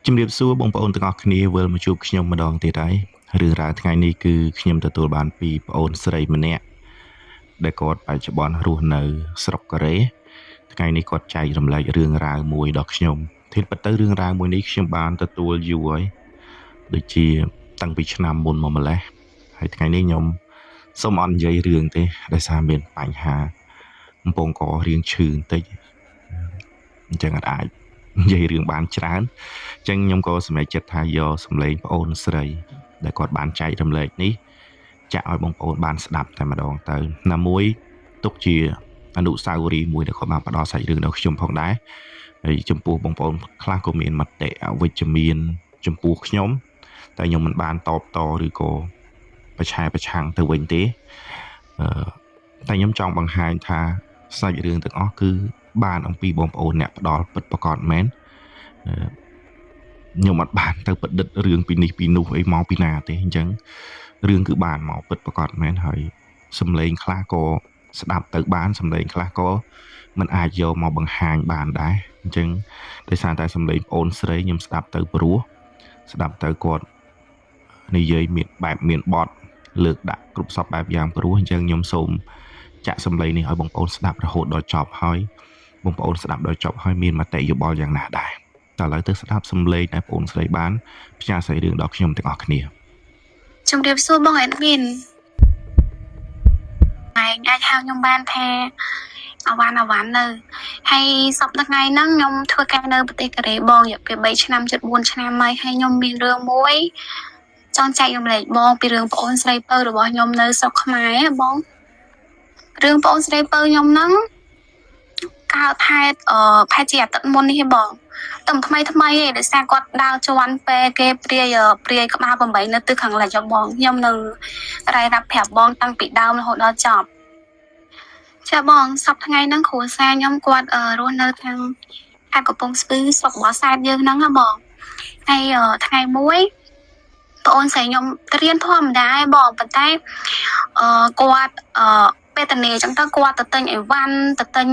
ជំរាបសួរបងប្អូនទាំងអស់គ្នាវិលមកជួបខ្ញុំម្ដងទៀតហើយរឿងរ៉ាវថ្ងៃនេះគឺខ្ញុំទទួលបានពីប្អូនស្រីម្នាក់ដែលគាត់បច្ចុប្បន្នរស់នៅស្រុកកូរ៉េថ្ងៃនេះគាត់ចែករំលែករឿងរ៉ាវមួយដល់ខ្ញុំធាតុពិតទៅរឿងរ៉ាវមួយនេះខ្ញុំបានទទួលយូរហើយដូចជាតាំងពីឆ្នាំមុនមកម្លេះហើយថ្ងៃនេះខ្ញុំសូមអត់និយាយរឿងទេដោយសារមានបញ្ហាកំពងករៀងឈឺបន្តិចអញ្ចឹងអត់អាចនិយាយរឿងបានច្រើនអញ្ចឹងខ្ញុំក៏សម្រេចចិត្តថាយកសម្លេងប្អូនស្រីដែលគាត់បានចែករំលែកនេះចាក់ឲ្យបងប្អូនបានស្ដាប់តែម្ដងទៅណាមួយទុកជាអនុស្សាវរីយ៍មួយដែលគាត់បានផ្ដល់សាច់រឿងដល់ខ្ញុំផងដែរហើយចំពោះបងប្អូនខ្លះក៏មានមតិអវិជ្ជមានចំពោះខ្ញុំតែខ្ញុំមិនបានតបតឬក៏ប្រឆែប្រឆាំងទៅវិញទេអឺតែខ្ញុំចង់បង្ហាញថាសាច់រឿងទាំងអស់គឺបានអំពីបងប្អូនអ្នកផ្ដល់ពិតប្រាកដមែនខ្ញុំអត់បានទៅប្រឌិតរឿងពីនេះពីនោះអីមកពីណាទេអញ្ចឹងរឿងគឺបានមកពិតប្រាកដមែនហើយសំឡេងខ្លះក៏ស្ដាប់ទៅបានសំឡេងខ្លះក៏មិនអាចយកមកបង្ហាញបានដែរអញ្ចឹងដោយសារតែសំឡេងប្អូនស្រីខ្ញុំស្ដាប់ទៅព្រោះស្ដាប់ទៅគាត់និយាយមានបែបមានបត់លើកដាក់គ្រប់សពបែបយ៉ាងព្រោះអញ្ចឹងខ្ញុំសូមចាក់សំឡេងនេះឲ្យបងប្អូនស្ដាប់រហូតដល់ចប់ហើយបងប្អូនស្ដាប់ដល់ចប់ហើយមានមតិយោបល់យ៉ាងណាដែរតើឥឡូវទៅស្ដាប់សំឡេងដែលបងប្អូនស្រីបានផ្ញើសាច់រឿងដល់ខ្ញុំទាំងអស់គ្នា ជំរាបសួរបង admin ឯងអាចហៅខ្ញុំបានថាអាវ៉ាន់អាវ៉ាន់នៅហើយសប្តាហ៍ថ្ងៃហ្នឹងខ្ញុំធ្វើការនៅប្រទេសកូរ៉េបងរយៈពេល3ឆ្នាំជិត4ឆ្នាំហើយហើយខ្ញុំមានរឿងមួយចង់ចែករំលែកបងពីរឿងប្អូនស្រីពៅរបស់ខ្ញុំនៅស្រុកខ្មែរបងរឿងប្អូនស្រីពៅខ្ញុំហ្នឹងកើតហេតុផែជាអាទិត្យមុននេះឯងបងតែថ្មីថ្មីឯងដោយសារគាត់ដើរជន់ពេលគេព្រាយព្រាយក្បាល8នៅទិសខាងលិចបងខ្ញុំនៅរ៉ៃរ៉ាប់ប្រាប់បងតាំងពីដើមរហូតដល់ចប់ចាបងសប្តាហ៍ថ្ងៃហ្នឹងគ្រួសារខ្ញុំគាត់រស់នៅខាងខេត្តកំពង់ស្ពឺស្រុកបរសែតយើងហ្នឹងណាបងហើយថ្ងៃមួយប្អូនស្រីខ្ញុំទៅរៀនធម្មតាឯងបងប៉ុន្តែគាត់ពេលតនេអញ្ចឹងទៅគាត់ទៅទិញអីវ៉ាន់ទៅទិញ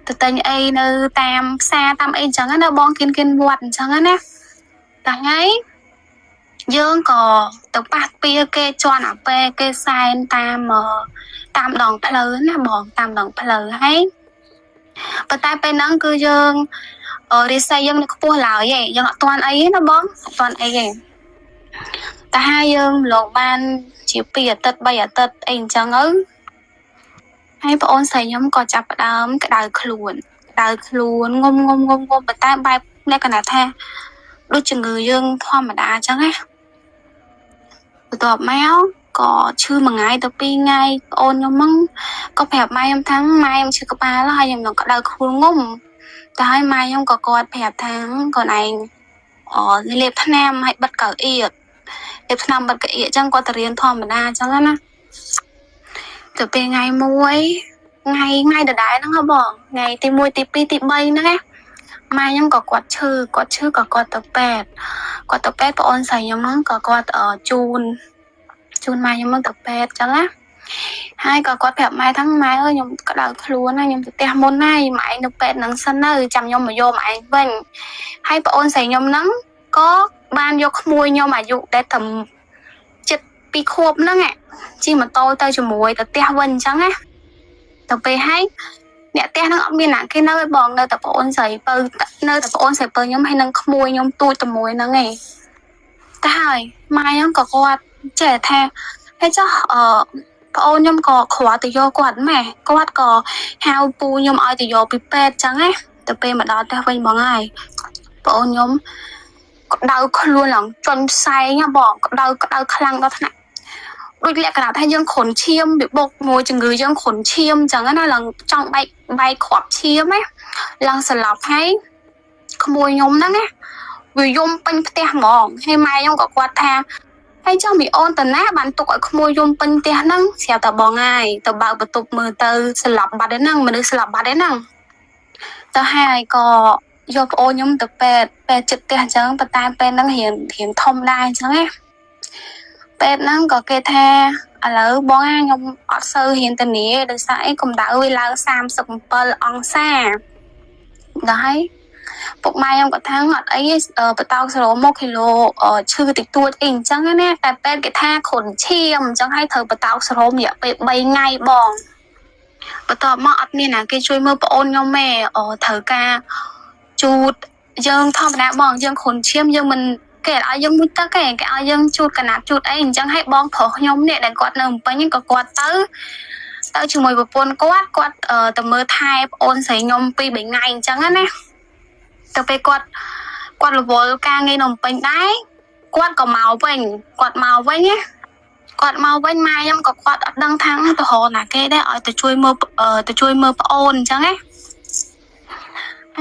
ទៅទិញអីនៅតាមផ្សារតាមអីអញ្ចឹងណាបងគៀនគៀនវត្តអញ្ចឹងណាតែថ្ងៃយើងក៏ទៅប៉ះពៀគេជន់អាពេលគេសែនតាមតាមដងផ្លូវណាបងតាមដងផ្លូវហើយប៉ុន្តែពេលហ្នឹងគឺយើងរិស័យយើងនៅខ្ពស់ឡើយឯងយើងអត់ទាន់អីទេណាបងអត់ទាន់អីទេតែហើយយើងលោកបានជា2អាទិត្យ3អាទិត្យអីអញ្ចឹងទៅហើយប្អូនស្រីខ្ញុំក៏ចាប់ផ្ដើមក្តៅខ្លួនក្តៅខ្លួនងុំងុំងុំងុំប៉ុន្តែបែបលក្ខណៈថាដូចជំងឺយើងធម្មតាអញ្ចឹងណាបន្ទាប់មកក៏ឈឺមួយថ្ងៃទៅ2ថ្ងៃប្អូនខ្ញុំហ្នឹងក៏ប្រាប់ម៉ែខ្ញុំថាម៉ែខ្ញុំឈឺក្បាលហើយខ្ញុំនឹងក្តៅខ្លួនងុំតែហើយម៉ែខ្ញុំក៏គាត់ប្រាប់ថាខ្លួនឯងអលេបថ្នាំឲ្យបិទកៅអៀកលេបថ្នាំបិទកៅអៀកអញ្ចឹងគាត់ទៅរៀនធម្មតាអញ្ចឹងណាទៅពេលថ្ងៃមួយថ្ងៃថ្ងៃដដែលហ្នឹងហ៎បងថ្ងៃទី1ទី2ទី3ហ្នឹងណាម៉ែខ្ញុំក៏គាត់ឈឺគាត់ឈឺក៏គាត់ទៅពេទ្យគាត់ទៅពេទ្យប្អូនស្រីខ្ញុំហ្នឹងក៏គាត់ជូនជូនម៉ែខ្ញុំហ្នឹងទៅពេទ្យចឹងណាហើយក៏គាត់ប្រាប់ម៉ែថាម៉ែអើយខ្ញុំក្តៅខ្លួនណាខ្ញុំទៅផ្ទះមុនហើយម៉ែឯងនៅពេទ្យហ្នឹងសិនទៅចាំខ្ញុំមកយកម៉ែឯងវិញហើយប្អូនស្រីខ្ញុំហ្នឹងក៏បានយកក្មួយខ្ញុំអាយុដែលត្រឹមជិត2ខួបហ្នឹងជិះម៉ូតូទៅជាមួយទៅផ្ទះវិញអញ្ចឹងណាទៅពេលហើយអ្នកផ្ទះហ្នឹងអត់មានណាគេនៅឯបងនៅតែប្អូនស្រីពៅនៅតែប្អូនស្រីពៅខ្ញុំហើយនឹងក្មួយខ្ញុំទូចតែមួយហ្នឹងឯងតែហើយម៉ែខ្ញុំក៏គាត់ចេះថាហើយចុះអឺប្អូនខ្ញុំក៏គ្រាន់ទៅយកគាត់ម៉ែគាត់ក៏ហៅពូខ្ញុំឲ្យទៅយកពីពេទ្យចឹងណាទៅពេលមកដល់ផ្ទះវិញបងហើយប្អូនខ្ញុំក្តៅខ្លួនឡើងជន់ផ្សែងហ៎បងក្តៅក្តៅខ្លាំងដល់ថ្នាក់ដូចលក្ខណៈថាយើងគ្រុនឈាមវាបុកមួយជំងឺយើងគ្រុនឈាមចឹងណាឡើងចង់បែកបែកគ្រាប់ឈាមណាឡើងស្លាប់ហើយក្មួយខ្ញុំហ្នឹងណាវាយំពេញផ្ទះហ្មងហើយម៉ែខ្ញុំក៏គាត់ថាហើយចង់មីអូនតាណាបានទុកឲ្យក្មួយយំពេញផ្ទះហ្នឹងស្រាប់តែបងហើយទៅបើកបន្ទប់មើលទៅស្លាប់បាត់ឯហ្នឹងមនុស្សស្លាប់បាត់ឯហ្នឹងទៅហើយក៏យកប្អូនខ្ញុំទៅពេទ្យពេទ្យចិត្តផ្ទះអញ្ចឹងប៉ុន្តែពេទ្យហ្នឹងរៀងរៀងធំដែរអញ្ចឹងណាពេទ្យហ្នឹងក៏គេថាឥឡូវបងអាខ្ញុំអត់សូវហ៊ានធានាដោយសារអីកម្ដៅវាឡើង37អង្សាដល់ហើយ ពុកម៉ែខ្ញុំគាត់ថាអត់អីទេបតោកសរោមកគីឡូឈឺតិចតួចអីអញ្ចឹងណាតែពេទ្យគេថាគ្រុនឈាមអញ្ចឹងហើយត្រូវបតោកសរោមរយៈពេល3ថ្ងៃបងបន្ទាប់មកអត់មានណាគេជួយមើលប្អូនខ្ញុំទេត្រូវការជូតយើងធម្មតាបងយើងគ្រុនឈាមយើងមិនគេឲ្យយើងមួយទឹកទេគេឲ្យយើងជូតកណាត់ជូតអីអញ្ចឹងឲ្យបងប្រុសខ្ញុំនេះដែលគាត់នៅភ្នំពេញក៏គាត់ទៅជាមួយប្រពន្ធគាត់គាត់ទៅមើលថែប្អូនស្រីខ្ញុំ2 3ថ្ងៃអញ្ចឹងណាទៅពេលគាត់រវល់ការងារនៅភ្នំពេញដែរគាត់ក៏មកវិញគាត់មកវិញណាគាត់មកវិញម៉ែខ្ញុំក៏គាត់អត់ដឹងថាទៅរកណាគេដែរឲ្យទៅជួយមើលទៅជួយមើលប្អូនអញ្ចឹងណា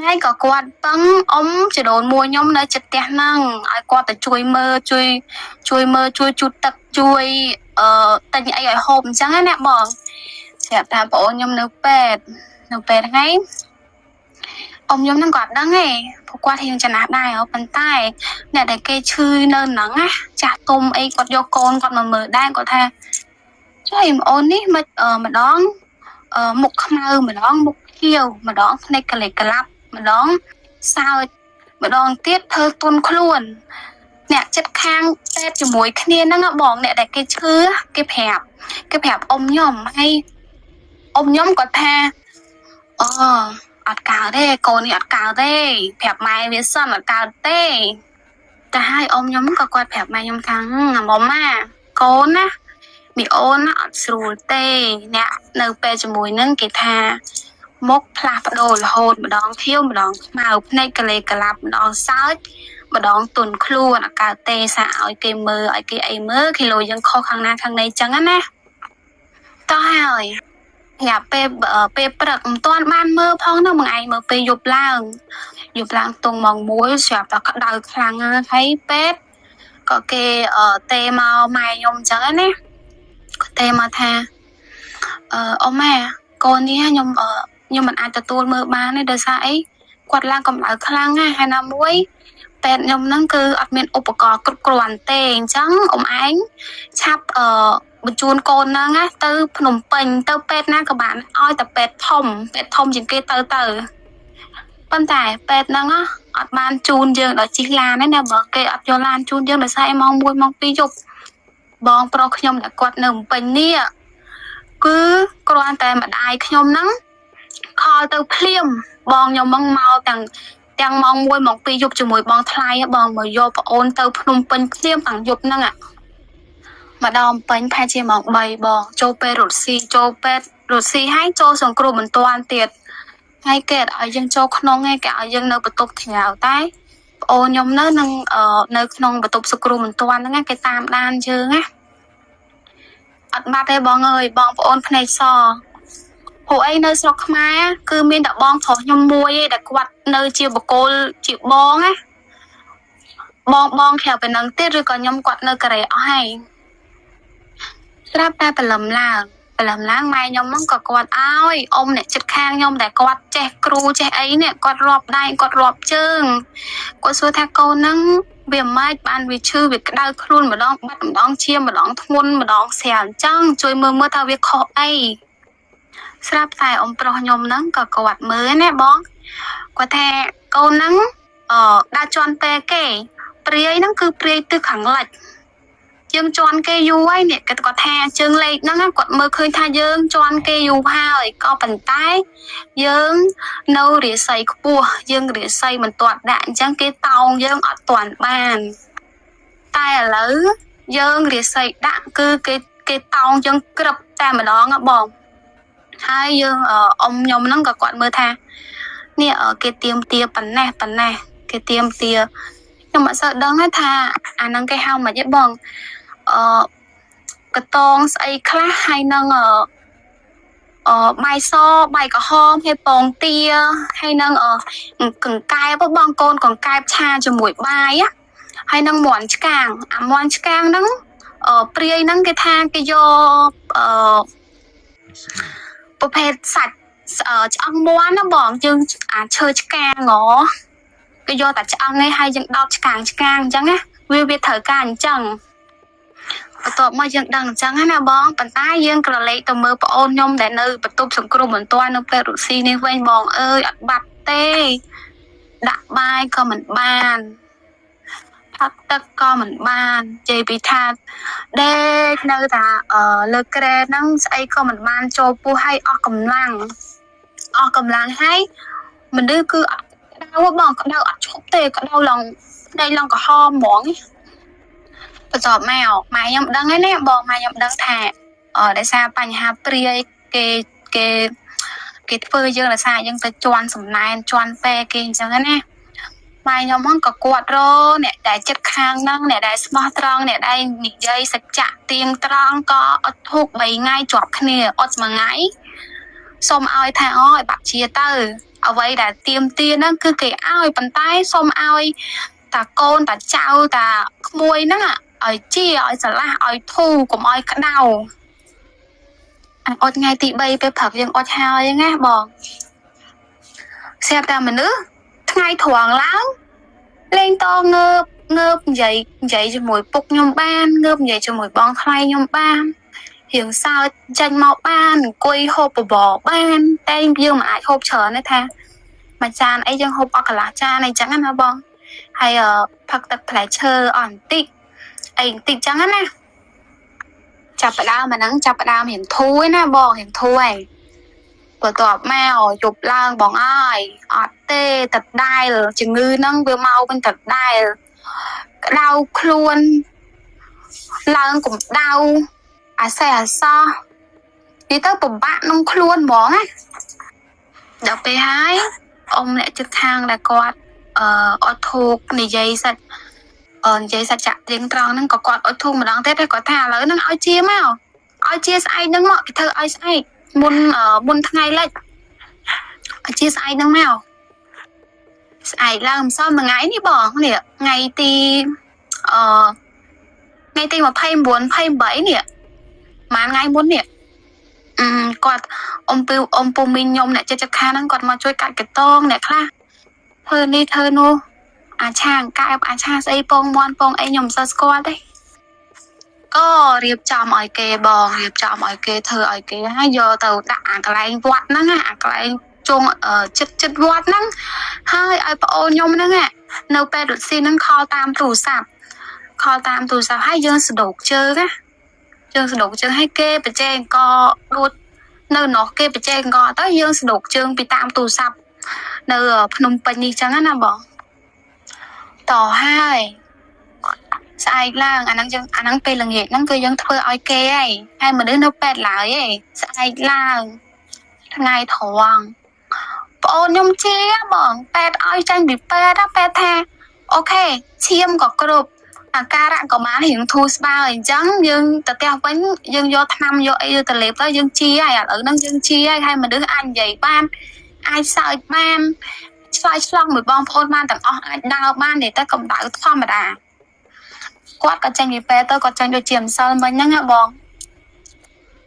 ហើយក៏គាត់ពឹងអ៊ំជីដូនមួយខ្ញុំនៅចិត្តផ្ទះហ្នឹងឲ្យគាត់ទៅជួយមើលជួយមើលជួយជូតទឹកជួយទិញអីឲ្យហូបអញ្ចឹងណាបងស្រាប់ថាប្អូនខ្ញុំនៅពេទ្យថ្ងៃអ៊ំខ្ញុំហ្នឹងក៏អត់ដឹងទេព្រោះគាត់រៀងចំណាស់ដែរប៉ុន្តែអ្នកដែលគេឈឺនៅហ្នឹងណាចាស់ទុំអីគាត់យកកូនគាត់មកមើលដែរគាត់ថាជួយប្អូននេះមិនម្ដងមុខខ្មៅម្ដងមុខខៀវម្ដងភ្នែកកលេចក្លាប់ម្ដងសើចម្ដងទៀតធ្វើទុនខ្លួនអ្នកចិត្តខាងពេទ្យជាមួយគ្នាហ្នឹងបងអ្នកដែលគេឈឺគេប្រាប់អ៊ំខ្ញុំហើយអ៊ំខ្ញុំគាត់ថាអអត់កើតទេកូននេះអត់កើតទេប្រាប់ម៉ែវាសិនអត់កើតទេតែហើយអ៊ំខ្ញុំក៏គាត់ប្រាប់ម៉ែខ្ញុំថាម៉ម៉ាកូនណាមីអូនណាអត់ស្រួលទេអ្នកនៅពេលជាមួយនឹងគេថាមុខផ្លាស់ប្ដូររហូតម្ដងខៀវម្ដងខ្មៅភ្នែកកលេកលាប់ម្ដងសើចម្ដងទុនខ្លួនអត់កើតទេសាឲ្យគេមើលឲ្យគេអីមើលគីឡូយើងខុសខាងណាខាងណីចឹងណាតោះហើយប្រាប់ពេលព្រឹកមិនទាន់បានមើលផងហ្នឹងមួយឯងមើលពេលយប់ឡើងទងម៉ោង1ស្រាប់តែក្តៅខ្លាំងហើយពេទ្យក៏គេទេមកម៉ែខ្ញុំចឹងណាក៏ទេមកថាអ៊ំម៉ែកូននេះខ្ញុំមិនអាចទទួលមើលបានទេដោយសារអីគាត់ឡើងកម្ដៅខ្លាំងណាស់ហើយណាមួយពេទ្យខ្ញុំហ្នឹងគឺអត់មានឧបករណ៍គ្រប់គ្រាន់ទេអញ្ចឹងអ៊ំឯងឆាប់បញ្ជូនកូនហ្នឹងណាទៅភ្នំពេញទៅពេទ្យណាក៏បានឲ្យតែពេទ្យធំជាងគេទៅប៉ុន្តែពេទ្យហ្នឹងអត់បានជូនយើងដល់ជិះឡានទេណាបើគេអត់យកឡានជូនយើងដោយសារម៉ោង1ម៉ោង2យប់បងប្រុសខ្ញុំដែលគាត់នៅភ្នំពេញនេះគឺគ្រាន់តែម្ដាយខ្ញុំហ្នឹងខលទៅភ្លាមបងខ្ញុំមកទាំងម៉ោង1ម៉ោង2យប់ជាមួយបងថ្លៃបងមកយកប្អូនទៅភ្នំពេញភ្លាមទាំងយប់ហ្នឹងមកដល់ពេញផែជាម៉ោង3បងចូលពេទ្យរត់ស៊ីចូលពេទ្យរត់ស៊ីហើយចូលសង្គ្រោះបន្ទាន់ទៀតហើយគេអត់ឲ្យយើងចូលក្នុងទេគេឲ្យយើងនៅបន្ទប់ក្រៅតែប្អូនខ្ញុំនៅនឹងនៅក្នុងបន្ទប់សង្គ្រោះបន្ទាន់ហ្នឹងគេតាមដានយើងណាអត់បាត់ទេបងអើយបងប្អូនភ្នែកសព្រោះអីនៅស្រុកខ្មែរគឺមានតែបងប្រុសខ្ញុំមួយឯងដែលគាត់នៅជាបកគលជាបងណាបងក្រៅពីនឹងទៀតឬក៏ខ្ញុំគាត់នៅកូរ៉េអស់ហើយស្រាប់តែព្រលឹមឡើងម៉ែខ្ញុំហ្នឹងក៏គាត់ឲ្យអ៊ំអ្នកចិត្តខាងខ្ញុំដែលគាត់ចេះគ្រូចេះអីនេះគាត់រាប់ដៃគាត់រាប់ជើងគាត់សួរថាកូនហ្នឹងវាមិនបានវាឈឺវាក្តៅខ្លួនម្ដងបាត់ម្ដងឈាមម្ដងធ្ងន់ម្ដងស្រាលអញ្ចឹងជួយមើលថាវាខុសអីស្រាប់តែអ៊ំប្រុសខ្ញុំហ្នឹងក៏គាត់មើលណាបងគាត់ថាកូនហ្នឹងដើរជន់ពេលគេព្រាយហ្នឹងគឺព្រាយទិសខាងលិចយើងជន់គេយូរហើយនេះគាត់ថាជើងលេខហ្នឹងគាត់មើលឃើញថាយើងជន់គេយូរហើយក៏ប៉ុន្តែយើងនៅរាសីខ្ពស់យើងរាសីមិនទាន់ដាក់អញ្ចឹងគេតោងយើងអត់ទាន់បានតែឥឡូវយើងរាសីដាក់គឺគេតោងយើងក្រឹបតែម្ដងបងហើយយើងអ៊ំខ្ញុំហ្នឹងក៏គាត់មើលថានេះគេទៀមទាប៉ុណ្ណេះគេទៀមទាខ្ញុំអត់សូវដឹងទេថាអាហ្នឹងគេហៅមិនទេបងកតងស្អីខ្លះហើយនឹងបាយសបាយក្រហមហើយពងទាហើយនឹងកង្កែបបងកូនកង្កែបឆាជាមួយបាយហើយនឹងមាន់ឆ្កាងអាមាន់ឆ្កាងហ្នឹងព្រាយហ្នឹងគេថាគេយកប្រភេទសាច់ឆ្អឹងមាន់ណាបងយើងអាឈើឆ្កាងគេយកតែឆ្អឹងឯងហើយយើងដោតឆ្កាងអញ្ចឹងណាវាត្រូវការអញ្ចឹងបន្ទាប់មកយើងដឹងអញ្ចឹងណាបងប៉ុន្តែយើងក្រឡេកទៅមើលប្អូនខ្ញុំដែលនៅបន្ទប់សង្គ្រោះបន្ទាន់នៅពេទ្យរុស្ស៊ីនេះវិញបងអើយអត់បាត់ទេ ដាក់បាយក៏មិនបានផឹកទឹកក៏មិនបាននិយាយពីថាដេកនៅតាលើគ្រែហ្នឹងស្អីក៏មិនបានចូលពោះឲ្យអស់កម្លាំងអស់កម្លាំងហើយមនុស្សគឺអត់ក្តៅបងក្តៅអត់ឈប់ទេក្តៅឡើងភ្នែកឡើងក្រហមហ្មងបន្ទាប់មកម៉ែខ្ញុំដឹងហើយណាបងម៉ែខ្ញុំដឹងថាដោយសារបញ្ហាព្រាយគេគេគេធ្វើយើងដោយសារយើងទៅជន់សំណែនជន់ពេគេអញ្ចឹងណាម៉ែខ្ញុំហ្នឹងក៏គាត់រអ្នកដែលចិត្តខាងហ្នឹងអ្នកដែលស្មោះត្រង់អ្នកដែលនិយាយសច្ចៈទៀងត្រង់ក៏អត់ធូប3ថ្ងៃជាប់គ្នាអត់មួយថ្ងៃសូមឲ្យថាអូយបាក់ជាទៅអ្វីដែលទៀមទាហ្នឹងគឺគេឲ្យប៉ុន្តែសូមឲ្យតាកូនតាចៅតាក្មួយហ្នឹងឲ្យជាឲ្យស្រឡះឲ្យធូរកុំឲ្យក្តៅអត់ថ្ងៃទី3ពេលព្រឹកយើងអត់ហើយណាបងស្រាប់តែមនុស្សថ្ងៃត្រង់ឡើងលេងតងើបងើបនិយាយនិយាយជាមួយពុកខ្ញុំបានងើបនិយាយជាមួយបងថ្លៃខ្ញុំបានរៀងសើចចេញមកបានអង្គុយហូបបបរបានតែយើងមិនអាចហូបច្រើនទេថាមួយចានអីយើងហូបអស់កន្លះចានអីចឹងណាបងហើយផឹកទឹកផ្លែឈើអស់បន្តិចអីបន្តិចចឹងណាចាប់ផ្ដើមអាហ្នឹងចាប់ផ្ដើមរៀងធូរឯណាបងរៀងធូរឯងបន្ទាប់មកយប់ឡើងបងអើយអត់ទេតដែលជំងឺហ្នឹងវាមកវិញតដែលក្តៅខ្លួនឡើងកម្ដៅអាសេះអាសោះនិយាយទៅពិបាកក្នុងខ្លួនហ្មងណាដល់ពេលហើយអ៊ំអ្នកជិតខាងដែលគាត់អត់ធូបនិយាយសាច់និយាយសច្ចៈទៀងត្រង់ហ្នឹងក៏គាត់អត់ធូបម្ដងទៀតគាត់ថាឥឡូវហ្នឹងឲ្យជាមកឲ្យជាស្អែកហ្នឹងមកគេធ្វើឲ្យស្អែកមុនមុនថ្ងៃលិចឲ្យជាស្អែកហ្នឹងមកស្អែកឡើងមិនសមមួយថ្ងៃនេះបងនេះថ្ងៃទីអឺថ្ងៃទី29 28នេះប្រហែលថ្ងៃមុននេះគាត់អ៊ំពូអ៊ំពូមីងខ្ញុំអ្នកចិត្តចិត្តខាងហ្នឹងគាត់មកជួយកាត់កតងអ្នកខ្លះធ្វើនេះធ្វើនោះអាឆាអង្កែបអាឆាស្អីពងមន់ពងអីខ្ញុំមិនសូវស្គាល់ទេក៏រៀបចំឲ្យគេបងរៀបចំឲ្យគេធ្វើឲ្យគេហើយយកទៅដាក់អាកន្លែងវត្តហ្នឹងអាកន្លែងជុងចិត្តចិត្តវត្តហ្នឹងហើយឲ្យប្អូនខ្ញុំហ្នឹងនៅពេលរុស្ស៊ីហ្នឹងខលតាមទូរស័ព្ទខលតាមទូរស័ព្ទហើយយើងសដោកជើងណាយើងសដោកជើងឲ្យគេបច្ចេកកដួចនៅនោះគេបច្ចេកកទៅយើងសដោកជើងពីតាមទូរស័ព្ទនៅភ្នំពេញនេះចឹងណាបងតហើយស្អែកឡើងអាហ្នឹងយើងអាហ្នឹងពេលល្ងាចហ្នឹងគឺយើងធ្វើឲ្យគេហើយហើយមនុស្សនៅពេទ្យឡើយឯងស្អែកឡើងថ្ងៃត្រង់ប្អូនខ្ញុំជាបងពេទ្យឲ្យចាញ់ពីពេទ្យណាពេទ្យថាអូខេឈាមក៏គ្រប់អាការៈក៏បានរៀងធូរស្បើយអញ្ចឹងយើងទៅផ្ទះវិញយើងយកថ្នាំយកអីទៅលេបទៅយើងជាហើយឥឡូវហ្នឹងយើងជាហើយហើយមនុស្សអាចនិយាយបានអាចសើចបានឆ្លើយឆ្លងមួយបងប្អូនបានទាំងអស់អាចដើរបានទេតែកម្ដៅធម្មតាគាត់ក៏ចេញពីពេទ្យទៅគាត់ចេញដូចជាម្សិលមិញហ្នឹងណាបង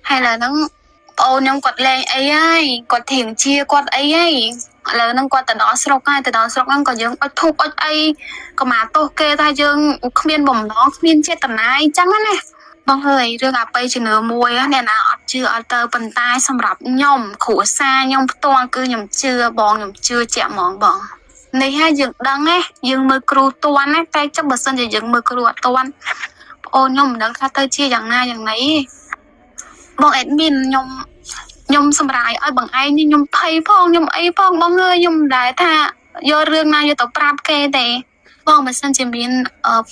ហើយឥឡូវហ្នឹងប្អូនខ្ញុំគាត់លេងអីហើយគាត់ធៀងជាគាត់អីហើយឥឡូវហ្នឹងគាត់ទៅដល់ស្រុកហើយទៅដល់ស្រុកហ្នឹងក៏យើងអុចធូបអុចអីក៏មកទោសគេថាយើងគ្មានបំណងគ្មានចេតនាអីចឹងណាបងអើយរឿងអបិយជំនឿមួយអ្នកណាអត់ជឿអត់ទៅប៉ុន្តែសម្រាប់ខ្ញុំគ្រួសារខ្ញុំផ្ទាល់គឺខ្ញុំជឿបងខ្ញុំជឿជាក់ហ្មងបងនេះហើយយើងដឹងណាយើងមើលគ្រូតន់ណាតែចុះបើសិនជាយើងមើលគ្រូអត់តន់ប្អូនខ្ញុំមិនដឹងថាទៅជាយ៉ាងណាយ៉ាងណីបងអេដមីនខ្ញុំសម្រាយឲ្យបងឯងនេះខ្ញុំភ័យផងខ្ញុំអីផងបងអើយខ្ញុំមិនដែលថាយករឿងណាយកទៅប្រាប់គេទេបងបើសិនជាមាន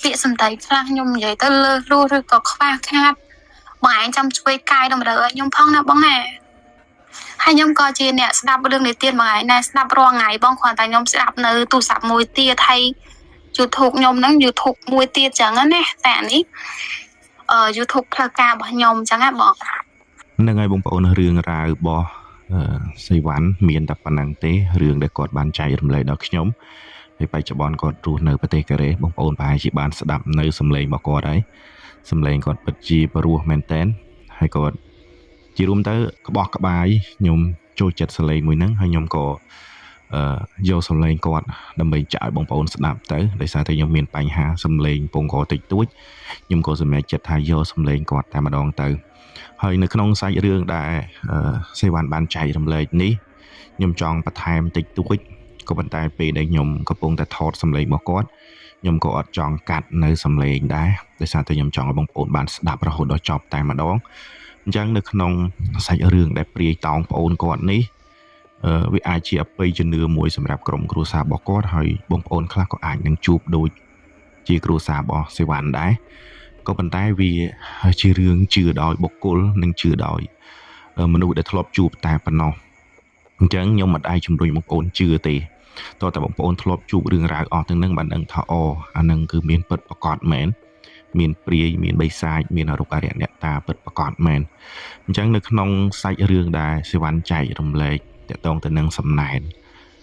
ពាក្យសម្ដីខ្លះខ្ញុំនិយាយទៅលើសលួសឬក៏ខ្វះខាតបងឯងចាំជួយកែតម្រូវឲ្យខ្ញុំផងណាបងណាហើយខ្ញុំក៏ជាអ្នកស្ដាប់រឿងនេះទៀតបងឯងណែស្ដាប់រាល់ថ្ងៃបងគ្រាន់តែខ្ញុំស្ដាប់នៅទូរស័ព្ទមួយទៀតហើយ YouTube ខ្ញុំហ្នឹង YouTube មួយទៀតចឹងណាតែអានេះYouTube ផ្លូវការរបស់ខ្ញុំចឹងណាបង ហ្នឹងហើយបងប្អូនរឿងរ៉ាវរបស់សីវ៉ាន់មានតែប៉ុណ្្នឹងទេរឿងដែលគាត់បានចែករំលែកដល់ខ្ញុំហើយបច្ចុប្បន្នគាត់រស់នៅប្រទេសកូរ៉េបងប្អូនប្រហែលជាបានស្ដាប់នៅសំឡេងរបស់គាត់ហើយសំឡេងគាត់ពិតជាព្រោះមែនតែនហើយគាត់ជារួមទៅក្បោះក្បាយខ្ញុំចូលចិត្តសំឡេងមួយហ្នឹងហើយខ្ញុំក៏យកសំឡេងគាត់ដើម្បីចាក់ឲ្យបងប្អូនស្ដាប់ទៅដោយសារតែខ្ញុំមានបញ្ហាសំឡេងពងកតិចតួចខ្ញុំក៏សម្រេចចិត្តថាយកសំឡេងគាត់តែម្ដងទៅហើយនៅក្នុងសាច់រឿងដែលសេវ៉ាន់បានចែករំលែកនេះខ្ញុំចង់បន្ថែមតិចតួច ក៏ប៉ុន្តែពេលដែលខ្ញុំកំពុងតែថតសំឡេងរបស់គាត់ខ្ញុំក៏អត់ចង់កាត់នៅសំឡេងដែរដោយសារតែខ្ញុំចង់ឲ្យបងប្អូនបានស្ដាប់រហូតដល់ចប់តែម្ដងអញ្ចឹងនៅក្នុងសាច់រឿងដែលព្រាយតោងប្អូនគាត់នេះវាអាចជាអបិយជំនឿមួយសម្រាប់ក្រុមគ្រួសាររបស់គាត់ហើយបងប្អូនខ្លះក៏អាចនឹងជួបដូចជាគ្រួសាររបស់សេវ៉ាន់ដែរក៏ប៉ុន្តែវាជារឿងជឿដោយបុគ្គលនិងជឿដោយមនុស្សដែលធ្លាប់ជួបតែប៉ុណ្ណោះអញ្ចឹងខ្ញុំមិនអាចជំរុញបងប្អូនជឿទេតើតើបងប្អូនធ្លាប់ជួបរឿងរ៉ាវអស់ទាំងហ្នឹងបានដឹងថាអូអាហ្នឹងគឺមានពិតប្រាកដមែនមានព្រាយមានបិសាចមានអរុក្ខអរិយអ្នកតាពិតប្រាកដមែនអញ្ចឹងនៅក្នុងសាច់រឿងដែលសេវ៉ាន់ចែករំលែកតកតងទៅនឹងសំណែន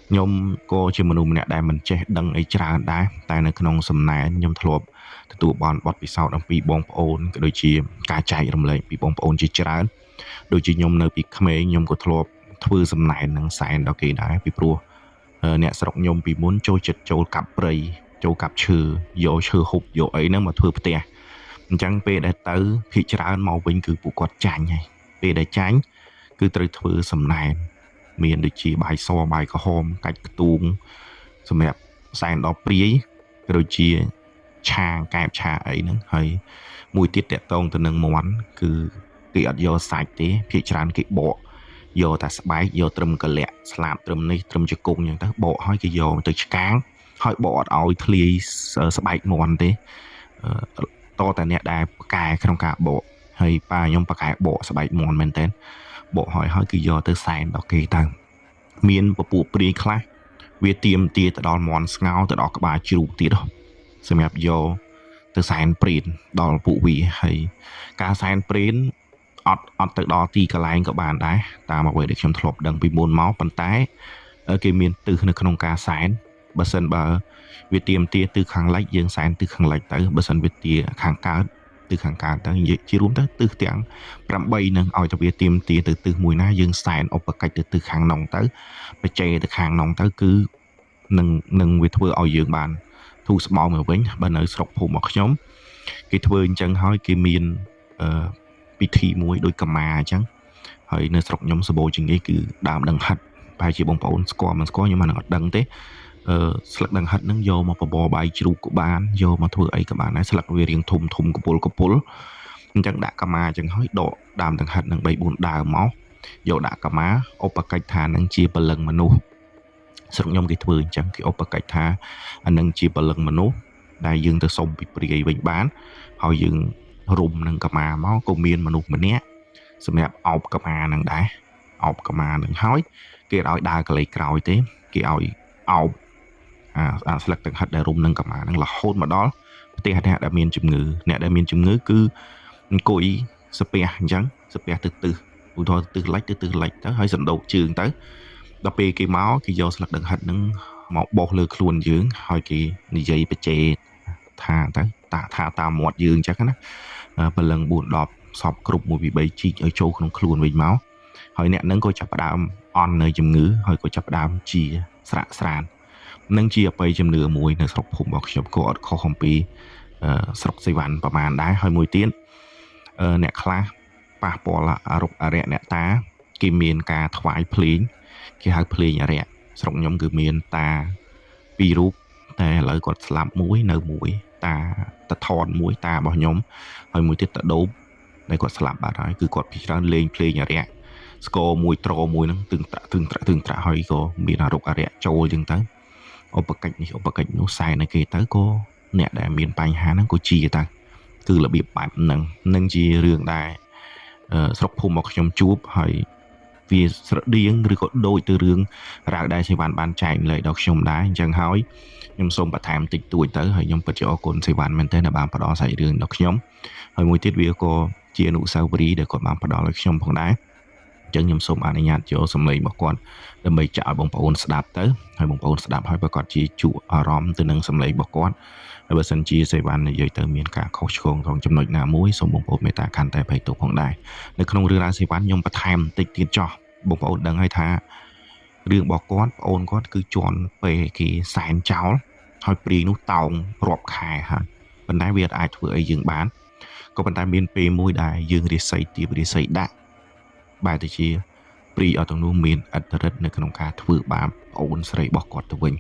ខ្ញុំក៏ជាមនុស្សម្នាក់ដែលមិនចេះដឹងអីច្រើនដែរតែនៅក្នុងសំណែនខ្ញុំធ្លាប់ទទួលបានបទពិសោធន៍អំពីបងប្អូនក៏ដូចជាការចែករំលែកពីបងប្អូនជាច្រើនដូចជាខ្ញុំនៅពីក្មេងខ្ញុំក៏ធ្លាប់ធ្វើសំណែននិងសែនដល់គេដែរពីព្រោះអ្នកស្រុកខ្ញុំពីមុនចូលចិត្តចូលកាប់ព្រៃចូលកាប់ឈើយកឈើហុបយកអីហ្នឹងមកធ្វើផ្ទះអញ្ចឹងពេលដែលទៅភាគច្រើនមកវិញគឺពួកគាត់ចាញ់ហើយពេលដែលចាញ់គឺត្រូវធ្វើសំណែនមានដូចជាបាយសបាយក្រហមកាច់ខ្ទូងសម្រាប់សែនដល់ព្រាយក៏ដូចជាឆាកែបឆាអីហ្នឹងហើយមួយទៀតតកតងទៅនឹងមាន់គឺគេអត់យកសាច់ទេភាគច្រើនគេបកយកតែស្បែកយកត្រឹមកលៈស្លាបត្រឹមនេះត្រឹមជង្គង់អញ្ចឹងទៅបកហើយគេយកទៅឆ្កាងហើយបកអត់ឲ្យធ្លាយស្បែកមាន់ទេតតែអ្នកដែលប្រកែក្នុងការបកហើយប៉ាខ្ញុំប្រកែបកស្បែកមាន់មែនតើបកហើយហើយគឺយកទៅសែនដល់គេទៅមានពពួកព្រាយខ្លះវាទៀមទាទៅដល់មាន់ស្ងោទៅដល់ក្បាលជ្រូកទៀតសម្រាប់យកទៅសែនព្រានដល់ពួកវាហើយការសែនព្រានអត់ទៅដល់ទីកន្លែងក៏បានដែរតាមអ្វីដែលខ្ញុំធ្លាប់ដឹងពីមុនមកប៉ុន្តែគេមានទិសនៅក្នុងការសែនបើសិនបើវាទៀមទាទិសខាងលិចយើងសែនទិសខាងលិចទៅបើសិនវាទាខាងកើតទិសខាងកើតទៅនិយាយជារួមទៅទិសទាំង8នឹងឲ្យតែវាទៀមទាទៅទិសមួយណាយើងសែនឧបកិច្ចទៅទិសខាងនងទៅបច្ចេទៅខាងនងទៅគឺនឹងវាធ្វើឲ្យយើងបានធូរស្បើយមកវិញបើនៅស្រុកភូមិរបស់ខ្ញុំគេធ្វើអញ្ចឹងហើយគេមានពិធីមួយដូចកម្មាអញ្ចឹងហើយនៅស្រុកខ្ញុំសម្បូរជាងនេះគឺដើមដង្ហិតប្រហែលជាបងប្អូនស្គាល់មិនស្គាល់ខ្ញុំមិនអត់ដឹងទេស្លឹកដង្ហិតហ្នឹងយកមកបបរបាយជ្រូកក៏បានយកមកធ្វើអីក៏បានដែរស្លឹកវារាងធំធំកពុលកពុលអញ្ចឹងដាក់កម្មាអញ្ចឹងហើយដកដើមដង្ហិតហ្នឹង3 4ដើមមកយកដាក់កម្មាឧបកិច្ចថានឹងជាពលឹងមនុស្សស្រុកខ្ញុំគេធ្វើអញ្ចឹងគេឧបកិច្ចថាអានឹងជាពលឹងមនុស្សដែលយើងទៅសុំពីព្រាយវិញបានហើយយើងរុំនឹងកម្មាមកក៏មានមនុស្សម្នាក់សម្រាប់អោបកម្មានឹងដែរអោបកម្មានឹងហើយគេឲ្យដើរកលេក្រោយទេគេឲ្យអោបអាស្លឹកទឹកហិតដែលរុំនឹងកម្មានឹងរហូតមកដល់ផ្ទះអ្នកដែលមានជំងឺអ្នកដែលមានជំងឺគឺអង្គុយស្ពះអញ្ចឹងស្ពះទៅទិសឧទាហរណ៍ទិសលិចទៅទិសលិចទៅហើយសណ្ដូកជើងទៅដល់ពេលគេមកគេយកស្លឹកដង្ហិតនឹងមកបោះលើខ្លួនយើងហើយគេនិយាយបច្ចេថាទៅតាថាតាមមាត់យើងអញ្ចឹងណាពលឹង4 10សពគ្រប់1 2 3ជីកឲ្យចូលក្នុងខ្លួនវិញមកហើយអ្នកនឹងក៏ចាប់ផ្ដើមអន់នៅជំងឺហើយក៏ចាប់ផ្ដើមជាស្រាក់ស្រាននឹងជាអបិយជំនឿមួយនៅស្រុកភូមិរបស់ខ្ញុំក៏អត់ខុសអំពីស្រុកសីវ៉ាន់ប្រហែលដែរហើយមួយទៀតអ្នកខ្លះប៉ះពាល់អរុក្ខអរិយអ្នកតាគេមានការថ្វាយភ្លេងគេហៅភ្លេងអរិយស្រុកខ្ញុំគឺមានតាពីររូបតែឥឡូវគាត់ស្លាប់មួយនៅមួយតាតថនមួយតារបស់ខ្ញុំហើយមួយទៀតតដូបដែលគាត់ស្លាប់បាត់ហើយគឺគាត់ពីច្រើនលេងភ្លេងអរិយស្គរមួយត្រមួយហ្នឹងទឹងត្រាក់ទឹងត្រាក់ទឹងត្រាក់ហើយក៏មានអរុក្ខអរិយចូលអញ្ចឹងទៅឧបកិច្ចនេះឧបកិច្ចនោះសែនឲ្យគេទៅក៏អ្នកដែលមានបញ្ហាហ្នឹងក៏ជាទៅគឺរបៀបបែបហ្នឹងនឹងជារឿងដែលស្រុកភូមិរបស់ខ្ញុំជួបហើយវាស្រដៀងឬក៏ដូចទៅរឿងរ៉ាវដែលសេវ៉ាន់បានចែកម្លែកដល់ខ្ញុំដែរអញ្ចឹងហើយខ្ញុំសូមបន្ថែមតិចតួចទៅហើយខ្ញុំពិតជាអរគុណសេវ៉ាន់មែនទែនដែលបានផ្ដល់សាច់រឿងដល់ខ្ញុំហើយមួយទៀតវាក៏ជាអនុស្សាវរីយ៍ដែលគាត់បានផ្ដល់ឲ្យខ្ញុំផងដែរអញ្ចឹងខ្ញុំសូមអនុញ្ញាតយកសំឡេងរបស់គាត់ដើម្បីចាក់ឲ្យបងប្អូនស្ដាប់ទៅហើយបងប្អូនស្ដាប់ហើយប្រកាសជាជក់អារម្មណ៍ទៅនឹងសំឡេងរបស់គាត់ហើយបើសិនជាសេវ៉ាន់និយាយទៅមានការខុសឆ្គងក្នុងចំណុចណាមួយសូមបងប្អូនមេត្តាខន្តីអភ័យទោសផងដែរនៅក្នុងរឿងរ៉ាវសេវ៉ាន់ខ្ញុំបន្ថែមបន្តិចទៀតចោះបងប្អូនដឹងហើយថារឿងរបស់គាត់ប្អូនគាត់គឺជាន់ពេលគេសែនចោលហើយព្រាយនោះតោងរាប់ខែហើយប៉ុន្តែវាអាចធ្វើអីយើងបានក៏ប៉ុន្តែមានពេលមួយដែលយើងរាសីទៀបរាសីដាក់បែរទៅជា ព្រាយអស់ទាំងនោះមានឥទ្ធិឫទ្ធិនៅក្នុងការធ្វើបាបប្អូនស្រីរបស់គាត់ទៅវិញ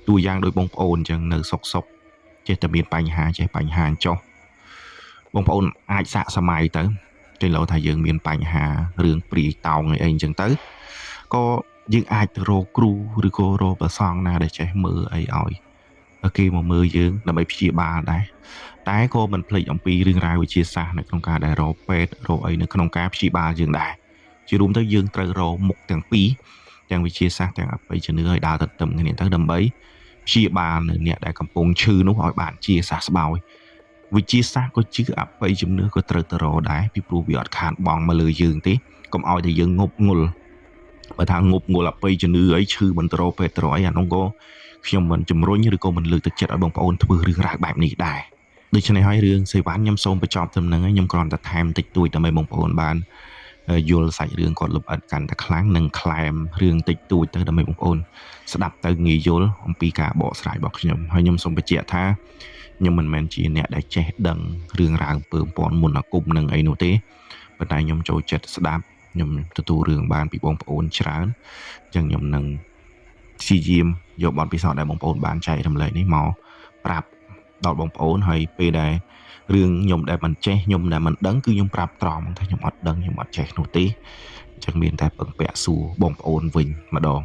តួយ៉ាងដោយបងប្អូនអញ្ចឹងនៅសុកសុកចេះតែមានបញ្ហាចេះបញ្ហាចុះបងប្អូនអាចសាកសម័យទៅគេលោថាយើងមានបញ្ហារឿងព្រាយតោងអីអញ្ចឹងទៅក៏យើងអាចទៅរកគ្រូឬក៏រកព្រះសង្ឃណាដែលចេះមើលអីឲ្យគេមកមើលយើងដើម្បីព្យាបាលដែរតែក៏មិនភ្លេចអំពីរឿងរ៉ាវវិទ្យាសាស្ត្រនៅក្នុងការដែលរកពេទ្យរកអីនៅក្នុងការព្យាបាលយើងដែរជារួមទៅយើងត្រូវរកមុខទាំងពីរទាំងវិទ្យាសាស្ត្រទាំងអបិយជំនឿឲ្យដើរទន្ទឹមគ្នាទៅដើម្បីព្យាបាលនៅអ្នកដែលកំពុងឈឺនោះឲ្យបានជាសះស្បើយវិទ្យាសាស្ត្រក៏ជឿអបិយជំនឿក៏ត្រូវទៅរកដែរពីព្រោះវាអត់ខានបងមកលើយើងទេកុំឲ្យតែយើងងប់ងល់បើថាងប់ងល់អបិយជំនឿអីឈឺមិនទៅរកពេទ្យទៅរកអីអានោះក៏ខ្ញុំមិនជំរុញឬក៏មិនលើកទឹកចិត្តឲ្យបងប្អូនធ្វើរឿងរ៉ាវបែបនេះដែរដូច្នេះហើយរឿងសេវ៉ាន់ខ្ញុំសូមបញ្ចប់ត្រឹមហ្នឹងហើយខ្ញុំគ្រាន់តែថែមតិចតួចដើម្បីបងប្អូនបានយល់សាច់រឿងគាត់លម្អិតកាន់តែខ្លាំងនិងក្លែមរឿងតិចតួចទៅដើម្បីបងប្អូនស្ដាប់ទៅងាយយល់អំពីការបកស្រាយរបស់ខ្ញុំហើយខ្ញុំសូមបញ្ជាក់ថាខ្ញុំមិនមែនជាអ្នកដែលចេះដឹងរឿងរ៉ាវអំពើព័ន្ធមន្តអាគមនឹងអីនោះទេប៉ុន្តែខ្ញុំចូលចិត្តស្ដាប់ខ្ញុំទទួលរឿងបានពីបងប្អូនច្រើនអញ្ចឹងខ្ញុំនឹងព្យាយាមយកបទពិសោធន៍ដែលបងប្អូនបានចែករំលែកនេះមកប្រាប់ដល់បងប្អូនហើយពេលដែលរឿងខ្ញុំដែលមិនចេះខ្ញុំដែលមិនដឹងគឺខ្ញុំប្រាប់ត្រង់ថាខ្ញុំអត់ដឹងខ្ញុំអត់ចេះនោះទេអញ្ចឹងមានតែពឹងពាក់សួរបងប្អូនវិញម្ដង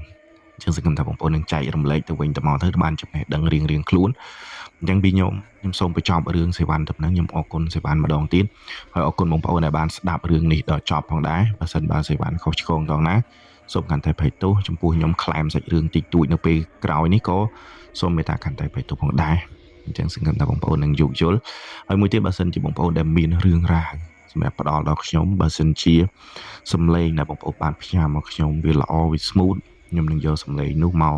អញ្ចឹងសង្ឃឹមថាបងប្អូននឹងចែករំលែកទៅវិញទៅមកទៅបានចំណេះដឹងរៀងៗខ្លួនអញ្ចឹងពីខ្ញុំសូមបញ្ចប់រឿងសេវ៉ាន់ទៅនឹងខ្ញុំអរគុណសេវ៉ាន់ម្ដងទៀតហើយអរគុណបងប្អូនដែលបានស្ដាប់រឿងនេះដល់ចប់ផងដែរបើសិនបើសេវ៉ាន់ខុសឆ្គងត្រង់ណាសូមកាន់តែភ័យទោសចំពោះខ្ញុំក្លែមសាច់រឿងតិចតួចនៅពេលក្រោយនេះក៏សូមមេត្តាកាន់តែភ័យទោសផងដែរអញ្ចឹងសង្ឃឹមថាបងប្អូននឹងយោគយល់ហើយមួយទៀតបើសិនជាបងប្អូនដែលមានរឿងរ៉ាវសម្រាប់ផ្ដល់ដល់ខ្ញុំបើសិនជាសំឡេងដែលបងប្អូនបានផ្ញើមកខ្ញុំវាល្អវា smooth ខ្ញុំនឹងយកសំឡេងនោះមក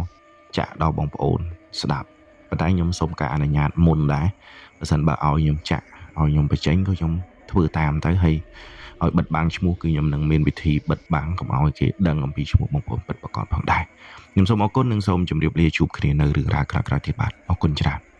ចាក់ដល់បងប្អូនស្ដាប់ប៉ុន្តែខ្ញុំសូមការអនុញ្ញាតមុនដែរបើសិនបើឲ្យខ្ញុំចាក់ឲ្យខ្ញុំបញ្ចេញក៏ខ្ញុំធ្វើតាមទៅហើយឲ្យបិទបាំងឈ្មោះគឺខ្ញុំនឹងមានវិធីបិទបាំងកុំឲ្យគេដឹងអំពីឈ្មោះបងប្អូនពិតប្រាកដផងដែរខ្ញុំសូមអរគុណនិងសូមជម្រាបលាជួបគ្នានៅរឿងរ៉ាវក្រោយៗទៀតបាទអរគុណច្រើន។